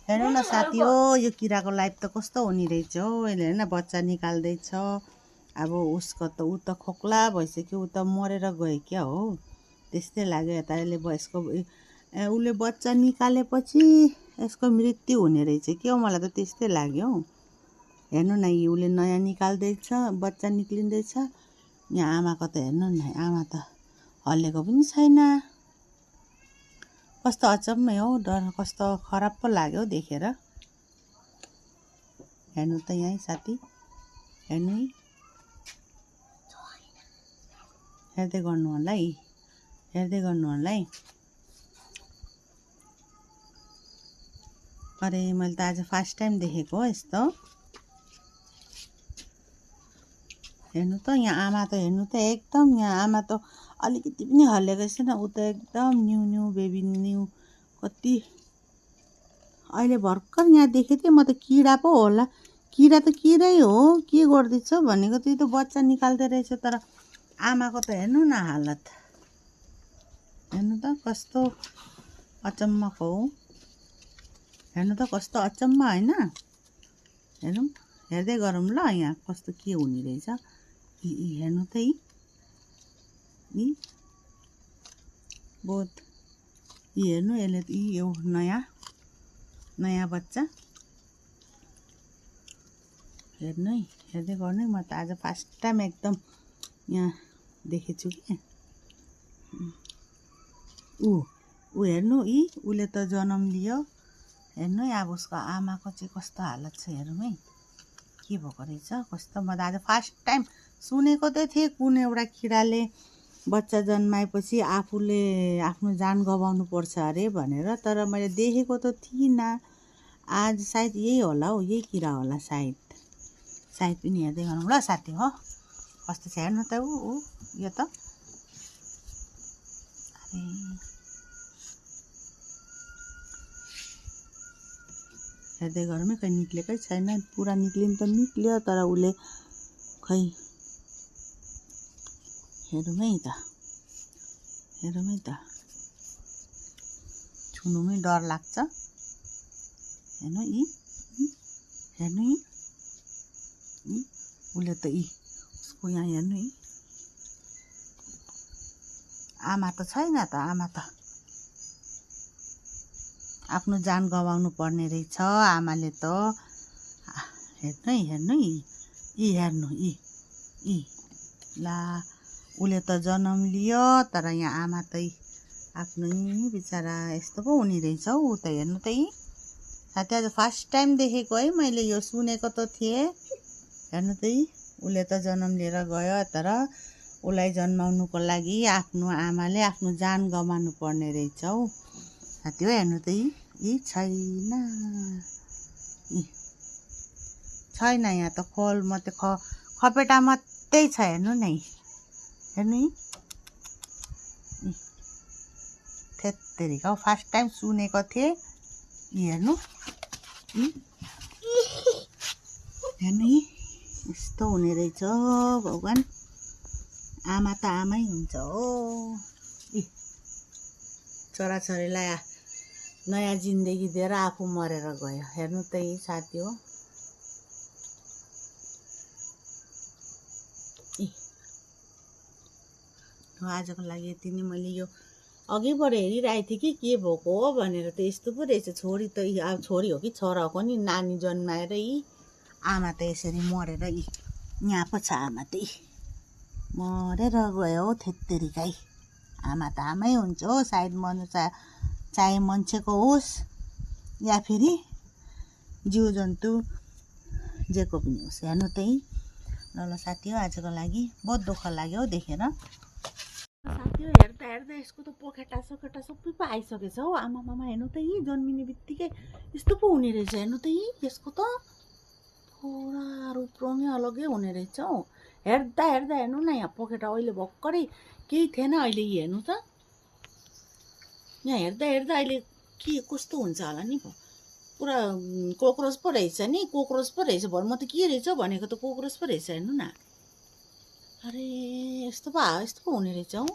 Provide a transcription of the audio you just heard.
हेर्नु न साथी हो, यो किराको लाइफ त कस्तो हुने रहेछ हो। यसले होइन बच्चा निकाल्दैछ। अब उसको त ऊ त खोक्ला भइसक्यो, ऊ त मरेर गयो क्या हो, त्यस्तै लाग्यो। यता यसले यसको उसले बच्चा निकालेपछि यसको मृत्यु हुने रहेछ क्या हो, मलाई त त्यस्तै लाग्यो हौ। हेर्नु न, उसले नयाँ निकाल्दैछ, बच्चा निक्लिँदैछ। यहाँ आमाको त हेर्नु न, आमा त हल्लेको पनि छैन। कस्तो अचम्मै हौ, डर कस्तो खराब पो लाग्यो देखेर। हेर्नु त यहीँ साथी, हेर्नु है, हेर्दै गर्नु होला है, हेर्दै गर्नु होला है। अरे मैले त आज फर्स्ट टाइम देखेको हो यस्तो। हेर्नु त यहाँ आमा त, हेर्नु त एकदम यहाँ आमा त अलिकति पनि हल्लेको छैन। ऊ त एकदम न्यु न्यु बेबी न्यु, कति अहिले भर्खर यहाँ देखेको थिएँ म त। किरा पो होला, किरा त किरै हो, के गर्दैछ भनेको। त्यही त बच्चा निकाल्दै रहेछ, तर आमाको त हेर्नु न हालत। हेर्नु त कस्तो अचम्मको हो, हेर्नु त कस्तो अचम्म होइन। हेरौँ, हेर्दै गरौँ ल यहाँ कस्तो के हुने रहेछ। हेर्नु त यी बहुत हेर्नु, यसले यो नयाँ बच्चा हेर्नु है, हेर्दै गर्नु है। म त आज फर्स्ट टाइम एकदम यहाँ देखेछु कि। ऊ हेर्नु उसले त जन्म लियो। हेर्नु है, अब उसको आमाको चाहिँ कस्तो हालत छ हेरौँ है, के भएको रहेछ कस्तो। म त आज फर्स्ट टाइम सुनेको त थिएँ, कुन एउटा किराले बच्चा जन्माएपछि आफूले आफ्नो जान गवाउनु पर्छ अरे भनेर, तर मैले देखेको त थिइनँ। आज सायद यही होला हौ, यही किरा होला सायद पनि। हेर्दै गरौँ ल साथी हो, कस्तो छ हेर्नु त। यो त हेर्दै गरौँ है, खै निक्लेकै छैन। पुरा निक्लिनु त निक्ल्यो, तर उसले खै हेरौँ है त, हेरौँ है त, छुनुमै डर लाग्छ। हेर्नु हेर्नु उसले त उसको यहाँ हेर्नु है, आमा त छैन त, आमा त आफ्नो जान गवाउनु पर्ने रहेछ आमाले त। हेर्नु है, हेर्नु हेर्नु ला, उसले त जन्म लियो, तर यहाँ आमा त आफ्नै बिचरा यस्तो पो हुने रहेछ हौ। ऊ त हेर्नु त साथी आज फर्स्ट टाइम देखेको है मैले, यो सुनेको त थिएँ। हेर्नु त उसले त जन्म लिएर गयो, तर उसलाई जन्माउनुको लागि आफ्नो आमाले आफ्नो जान गमाउनु पर्ने रहेछ हौ साथी हो। हेर्नु त छैन यहाँ त, खोल मात्रै खपेटा मात्रै छ। हेर्नु नै, हेर्नु थेत्तेरिका फर्स्ट टाइम सुनेको थिएँ। हेर्नु हेर्नु यस्तो हुने रहेछ भगवान्। आमा त आमै हुन्छ हो। छोराछोरीलाई नयाँ जिन्दगी दिएर आफू मरेर गयो। हेर्नु त साथी हो, आजको लागि यति नै। मैले यो अघिबाट हेरिरहेको थिएँ कि के भएको हो भनेर, त यस्तो पो रहेछ। छोरी त अब छोरी हो कि छोरा हो नि, नानी जन्माएर आमा त यसरी मरेर यहाँ पो छ। आमा त मरेर गयो हो थेत्तेरिकाई। आमा त आमै हुन्छ हो, सायद चाहे मान्छेको होस् या फेरि जीव जन्तु जेको पनि होस्। हेर्नु त ल साथी हो, आजको लागि बहुत दुःख लाग्यो हौ देखेर। साथी हो, हेर्दा यसको त पोखेटा सोखेटा सबै पो आइसकेछ हौ। आमामामा हेर्नु त जन्मिने बित्तिकै यस्तो पो हुने रहेछ। हेर्नु त यसको त पुरा रूप रङै अलग्गै हुने रहेछ हौ। हेर्दा हेर्नु न, यहाँ पोखेटा अहिले भर्खरै केही थिएन, अहिले हेर्नु त यहाँ हेर्दा अहिले के कस्तो हुन्छ होला नि। पुरा कोक्रोच पो रहेछ नि, कोक्रोच पो रहेछ। भरे म त के रहेछ भनेको त कोक्रोच पो रहेछ। हेर्नु न, अरे यस्तो पो हुने रहेछ हौ।